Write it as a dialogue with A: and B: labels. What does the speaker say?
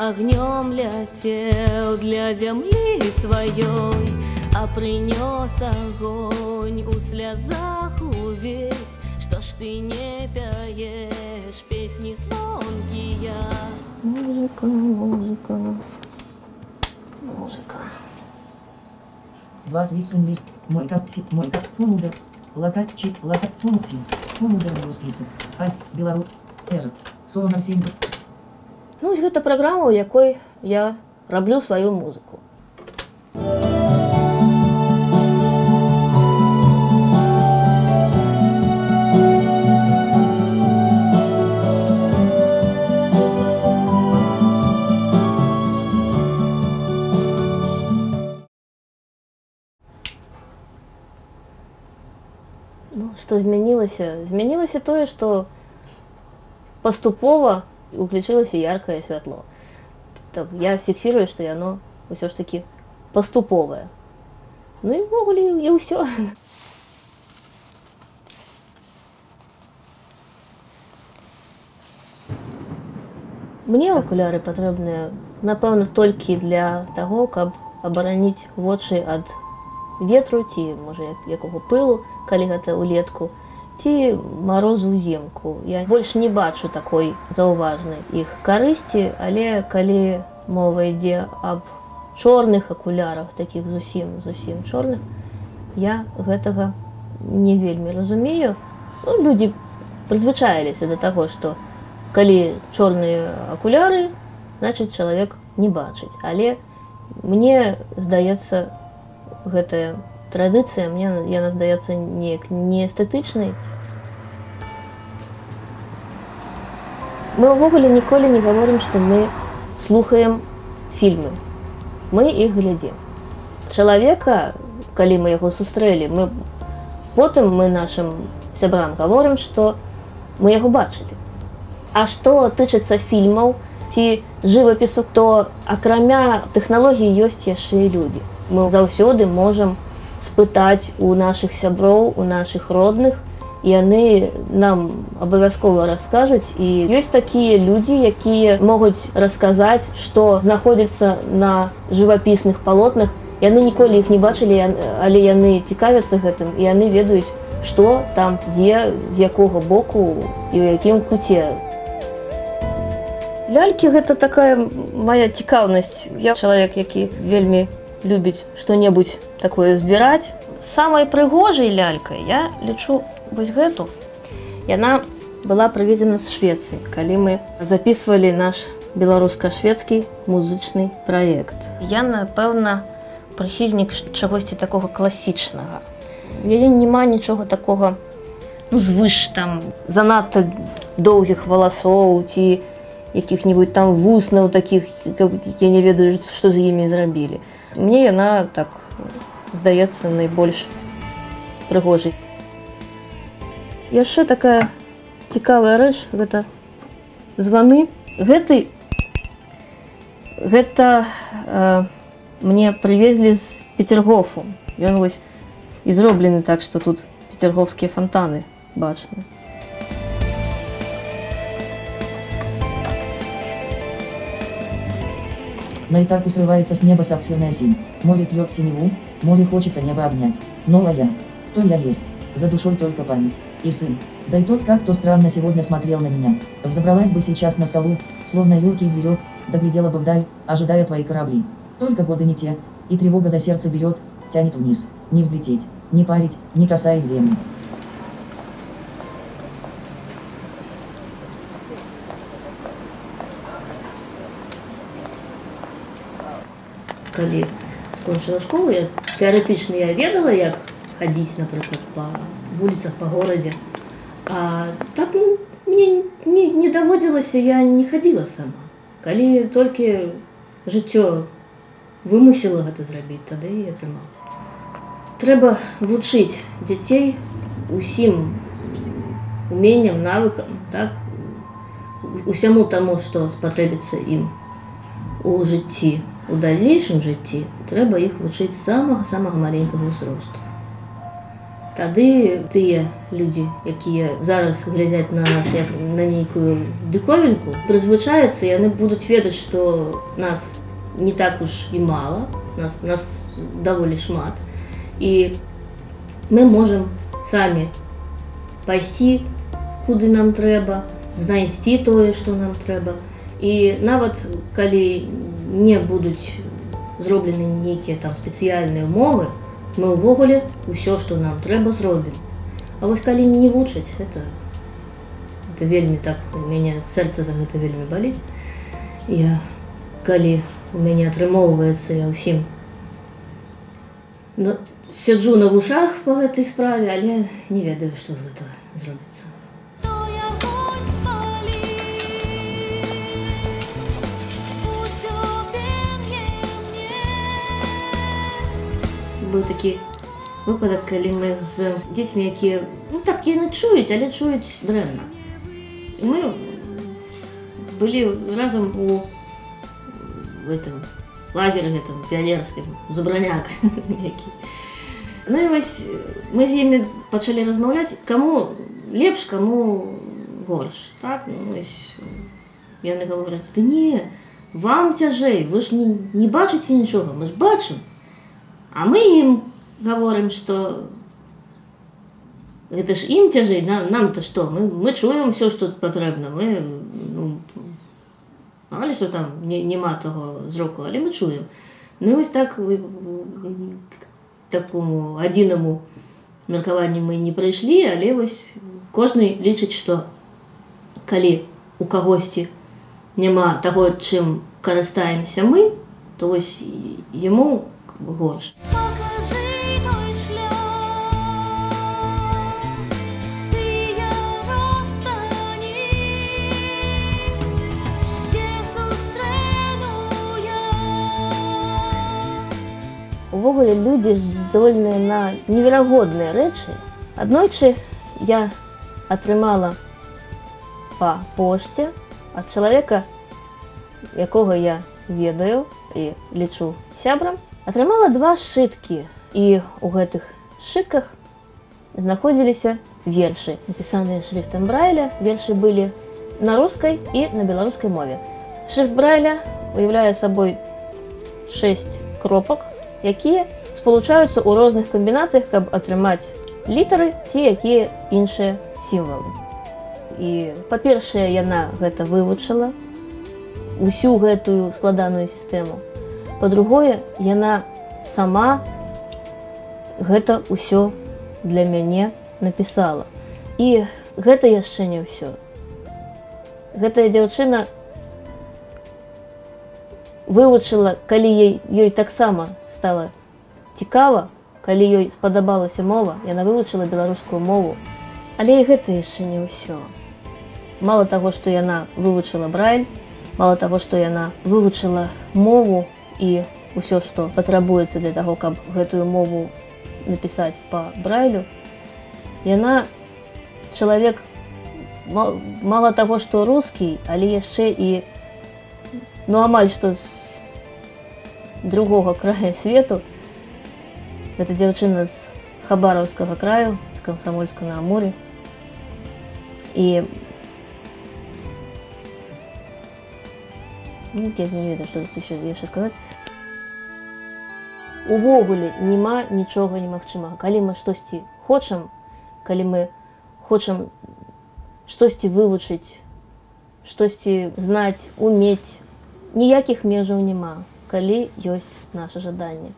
A: Огнем ляцеў для зямлі сваёй, а прынёс огонь у слязах увесь. Што ж ты не пяеш песні звонкія? Музыка, музыка, музыка.
B: Два твитсен лист, мой капси, мой кап, фолдер, локатчик, локат, фолдси, фолдер, список, А, Беларусь, Р, Сонар 7.
A: Ну, вось гэта праграма, у якой я раблю сваю музыку. Ну, што змянілася? Змянілася тое, што паступова уключылася яркае святло. Так, я фіксирую, што яно ўсё ж такі паступовае. Ну і ўвогуле і ўсё. Мне акуляры патрэбныя, напэўна, толькі для таго, каб абараніць вочы ад ветру ці, можа, якога пылу, калі гэта ўлетку, ці марозу ўзімку. Я больш не бачу такой заўважнай іх карысці, але калі мова ідзе аб чорных акулярах, такіх зусім, зусім чорных, я гэтага не вельмі разумею. Ну, людзі прызвычаіліся да таго, што калі чорныя акуляры, значыць, чалавек не бачыць. Але мне здаецца, гэтая традыцыя, мне яна здаецца неяк неэстэтычнай. Мы ўвогуле ніколі не гаворым, што мы слухаем фільмы. Мы іх глядзім. Чалавека, калі мы яго сустрэлі, потым мы нашым сябрам гаворым, што мы яго бачылі. А што тычыцца фільмаў ці жывапісу, то акрамя тэхналогій ёсць яшчэ і людзі. Мы заўсёды можам спытаць у нашых сяброў, у нашых родных, і яны нам абавязкова раскажуць. І ёсць такія людзі, якія могуць расказаць, што знаходзіцца на жывапісных палотнах. Яны ніколі іх не бачылі, але яны цікавяцца гэтым, і яны ведаюць, што там, дзе, з якога боку і ў якім куце. Лялькі гэта такая моя цікаўнасць. Я чалавек, які вельмі любіць што-небудзь такое збіраць. Самай прыгожай лялькай я лічу вось гэту. Яна была прывезена з Швецыі, калі мы записывалі наш беларуска-шведскі музычны праект. Я, напэўна, прыхільнік чагосьці такога класічнага. У яе няма нічога такога, ну, звыш там, занадта доўгіх валасоў ці якіх-небудзь там вуснаў такіх, я не ведаю, што з імі зрабілі. Мне яна так здаецца найбольш прыгожай. Яшчэ такая цікавая рэч, гэта званы. Гэта мне прывезлі з Петергофу. Ён вось і зроблены так, што тут петергофскія фонтаны бачны.
B: На Итаку срывается с неба сапфирная синь. Море пьет синеву, море хочется небо обнять. Но а я, кто я есть, за душой только память. И сын, да и тот как-то странно сегодня смотрел на меня. Взобралась бы сейчас на скалу, словно юркий зверек, доглядела бы вдаль, ожидая твои корабли. Только годы не те, и тревога за сердце берет, тянет вниз. Не взлететь, не парить, не касаясь земли.
A: Калі скончыла школу, я тэарэтычна ведала, як хадзіць, напрыклад, па вуліцах, па горадзе. А так, ну, мне не даводзілася, я не хадзіла сама. Калі толькі жыццё вымусіла гэта зрабіць, тады і атрымалася. Трэба вучыць дзяцей усім уменням, навыкам, так, усяму таму, што спатрэбіцца ім у жыцці. У дальнейшым жыцці трэба іх вучыць з самага-самага маленькага ўзросту. Тады тыя людзі, якія зараз глядзяць на нас як на нейкую дыковінку, прызвычаяцца, яны будуць ведаць, што нас не так уж і мала, нас даволі шмат. І мы можам самі пайсці, куды нам трэба, знайсці тое, што нам трэба. І нават калі не будуць зроблены нейкія там спецыяльныя умовы, мы ўвогуле ўсё, што нам трэба, зробім. А вось калі не вучаць, это вельмі так, у мяне сэрца за гэта вельмі баліць. Я, калі у мяне атрымоўваецца, я ўсім сяджу на вушах па гэтай справе, але не ведаю, што з гэтага зробіцца. Быў такі выпадак, калі мы з дзецьмі, якія, ну так, яны чуюць, але чуюць дрэнна. І мы былі разам у этом лагеры гэтым піянерскім, зубраняк які. Ну і вось мы з імі пачалі размаўляць, каму лепш, каму горш. Так? Ну, вось, яны гавораць, да не, вам цяжэй, вы ж не бачыце нічога, мы ж бачым. А мы ім гаворым, што гэта ж ім цяжэй, нам-то што? Мы чуем усё, што патрэбна. Мы, ну, мало што там няма таго зроку, але мы чуем. Ну і вось так, к такому адзінаму меркаванню мы не прыйшлі, але вось кожны лічыць, што калі у кагосьці няма таго, чым карыстаемся мы, то вось яму горш.
C: Покажи той шлях, ты я розстані, де зустріну я.
A: Увогуле людзі здольныя на неверагодныя рэчы. Аднойчы я атрымала па пошце ад чалавека, якога я ведаю і лічу сябрам, атрымала два сшыткі, і ў гэтых сшытках знаходзіліся вершы, напісаныя шрифтам Брайля. Вершы былі на рускай і на беларускай мове. Шрифт Брайля уяўляе сабой 6 кропак, якія спалучаюцца ў розных камбінацыях, каб атрымаць літары ці якія іншыя сімвалы. І, па-першае, яна гэта вывучыла, усю гэтую складаную сістэму. Па-другое, яна сама гэта ўсё для мяне напісала. І гэта яшчэ не ўсё. Гэтая дзяўчына вывучыла, калі ёй таксама стала цікава, калі ёй спадабалася мова, яна вывучыла беларускую мову. Але і гэта яшчэ не ўсё. Мала таго, што яна вывучыла Брайль, мала таго, што яна вывучыла мову і ўсё, што патрабуецца для таго, каб гэтую мову напісаць па Брайлю, яна чалавек мала таго, што рускі, але яшчэ і, ну, амаль што з другога края свету. Гэта дзяўчына з Хабараўскага краю, з Камсамольска на Амуры. І ну, я не ведаю, што тут яшчэ сказаць. Увогуле няма нічога немагчымага. Калі мы штосьці хочам, калі мы хочам штосьці вывучыць, штосьці знаць, умець, ніякіх межаў няма, калі ёсць наше жаданне.